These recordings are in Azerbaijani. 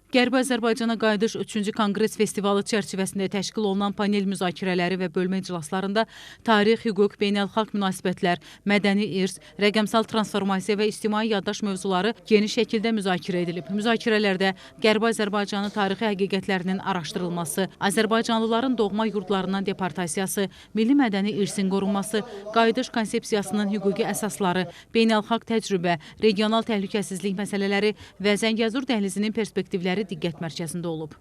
Qərbi Azərbaycana qayıdış 3-cü Konqres festivalı çərçivəsində təşkil olunan panel müzakirələri və bölmə iclaslarında tarix, hüquq, beynəlxalq münasibətlər, mədəni irs, rəqəmsal transformasiya və ictimai yaddaş mövzuları geniş şəkildə müzakirə edilib. Müzakirələrdə Qərbi Azərbaycanın tarixi həqiqətlərinin araşdırılması, azərbaycanlıların doğma yurdlarından deportasiyası, milli mədəni irsin qorunması, qayıdış konsepsiyasının hüquqi əsasları, beynəlxalq təcrübə, regional təhlükəsizlik məsələləri və Zəngəzur dəhlizinin perspektivləri diqqət mərkəzində olub.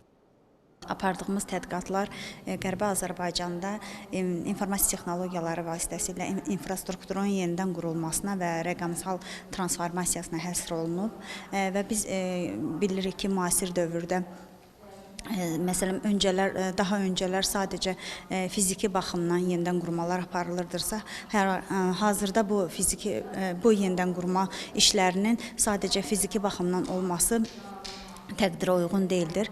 Apardığımız tədqiqatlar Qərbi Azərbaycanda informasiya texnologiyaları vasitəsilə infrastrukturun yenidən qurulmasına və rəqəmsal transformasiyasına həsr olunub və biz bilirik ki, müasir dövrdə məsələn, daha öncələr sadəcə fiziki baxımdan yenidən qurmalar aparılırdırsa, hazırda bu yenidən qurma işlərinin sadəcə fiziki baxımdan olması təqdirə uyğun deyildir.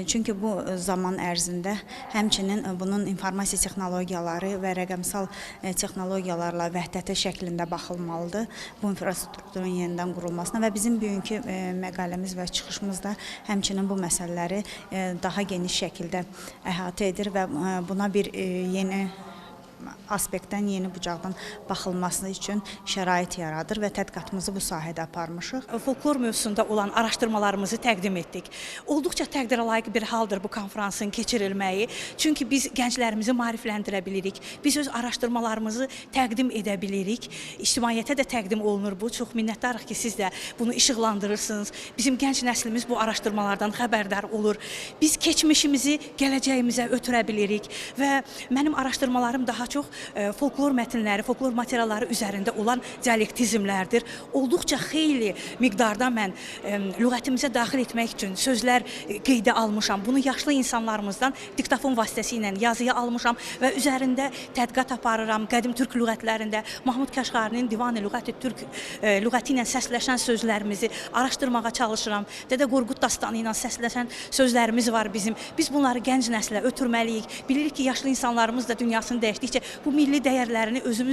Çünki bu zaman ərzində həmçinin bunun informasiya texnologiyaları və rəqəmsal texnologiyalarla vəhdəti şəklində baxılmalıdır bu infrastrukturun yenidən qurulmasına və bizim bugünkü məqaləmiz və çıxışımız da həmçinin bu məsələləri daha geniş şəkildə əhatə edir və buna bir yeni aspektdən, yeni bucaqdan baxılması üçün şərait yaradır və tədqiqatımızı bu sahədə aparmışıq. Folklor mövzusunda olan araşdırmalarımızı təqdim etdik. Olduqca təqdirə layiq bir haldır bu konfransın keçirilməyi. Çünki biz gənclərimizi maarifləndirə bilirik, biz öz araşdırmalarımızı təqdim edə bilirik. İctimaiyyətə də təqdim olunur bu. Çox minnətdarıq ki, siz də bunu işıqlandırırsınız. Bizim gənc nəslimiz bu araşdırmalardan xəbərdar olur. Biz keçmişimizi gələcəyimizə ötürə bilirik və mənim araşdırmalarım daha çox folklor mətnləri, folklor materialları üzərində olan dialektizmlərdir. Olduqca xeyli miqdarda mən lüğətimizə daxil etmək üçün sözlər qeydə almışam. Bunu yaşlı insanlarımızdan diktofon vasitəsilə yazıya almışam və üzərində tədqiqat aparıram. Qədim türk lüğətlərində Mahmud Kəşqarinin Divan-ı Lüğəti Türk lüğəti ilə səsləşən sözlərimizi araşdırmağa çalışıram. Dədə Qorqud dastanı ilə səsləşən sözlərimiz var bizim. Biz bunları gənc nəslə ötürməliyik. Bilirik ki, yaşlı insanlarımız da dünyasını dəyişdikcə bu milli dəyərlərini özü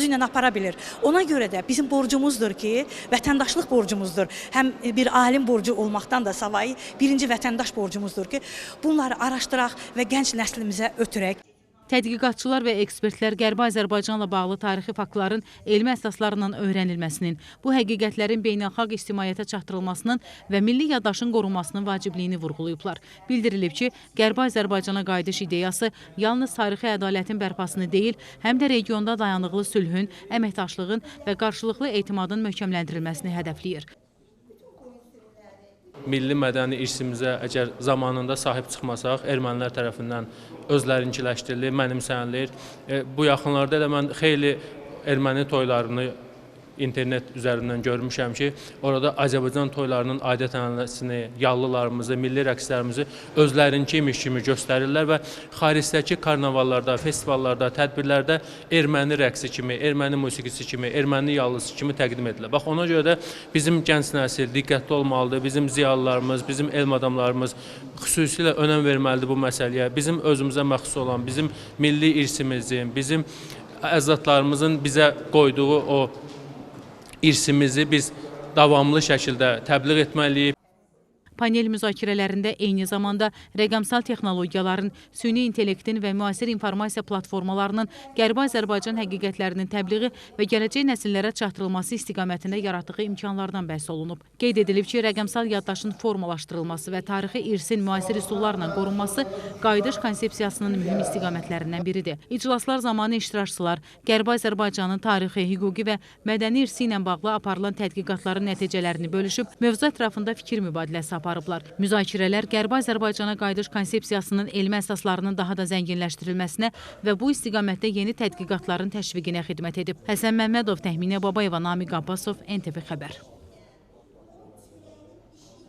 ilə apara bilir. Ona görə də bizim borcumuzdur ki, vətəndaşlıq borcumuzdur. Həm bir alim borcu olmaqdan da savayı birinci vətəndaş borcumuzdur ki, bunları araşdıraq və gənc nəslimizə ötürək. Tədqiqatçılar və ekspertlər Qərbi Azərbaycanla bağlı tarixi faktların elmi əsaslarla öyrənilməsinin, bu həqiqətlərin beynəlxalq ictimaiyyətə çatdırılmasının və milli yaddaşın qorunmasının vacibliyini vurğulayıblar. Bildirilib ki, Qərbi Azərbaycana qayıdış ideyası yalnız tarixi ədalətin bərpasını deyil, həm də regionda dayanıqlı sülhün, əməkdaşlığın və qarşılıqlı etimadın möhkəmləndirilməsini hədəfləyir. Milli mədəni irsimizə əgər zamanında sahib çıxmasaq, ermənilər tərəfindən özlərinkiləşdirilir, mənimsənilir. Bu yaxınlarda elə mən xeyli erməni toylarını internet üzərindən görmüşəm ki, orada Azərbaycan toylarının adət-ənənəsini, yallılarımızı, milli rəqslərimizi özlərinkiymiş kimi göstərirlər və xaricdəki karnavallarda, festivallarda, tədbirlərdə erməni rəqsi kimi, erməni musiqisi kimi, erməni yallısı kimi təqdim edilir. Bax, ona görə də bizim gənc nəsil diqqətli olmalıdır, bizim ziyalılarımız, bizim elm adamlarımız xüsusilə önəm verməlidir bu məsələyə. Bizim özümüzə məxsus olan, bizim milli irsimizin, bizim əcdadlarımızın bizə qoyduğu o irsimizi biz davamlı şəkildə təbliğ etməliyik. Panel müzakirələrində eyni zamanda rəqəmsal texnologiyaların, süni intellektin və müasir informasiya platformalarının Qərbi Azərbaycan həqiqətlərinin təbliği və gələcək nəsillərə çatdırılması istiqamətində yaratdığı imkanlardan bəhs olunub. Qeyd edilib ki, rəqəmsal yaddaşın formalaşdırılması və tarixi irsin müasir üsullarla qorunması qayıdış konsepsiyasının mühüm istiqamətlərindən biridir. İclaslar zamanı iştirakçılar Qərbi Azərbaycanın tarixi, hüquqi və mədəni irsi ilə bağlı aparılan tədqiqatların nəticələrini bölüşüb, mövzu ətrafında fikir mübadiləsi aparıblar. Müzakirələr Qərbi Azərbaycana qayıdış konsepsiyasının elmi əsaslarının daha da zənginləşdirilməsinə və bu istiqamətdə yeni tədqiqatların təşviqinə xidmət edib. Həsən Məmmədov, Təxminə Babayeva, Namiq Abbasov, NTV Xəbər.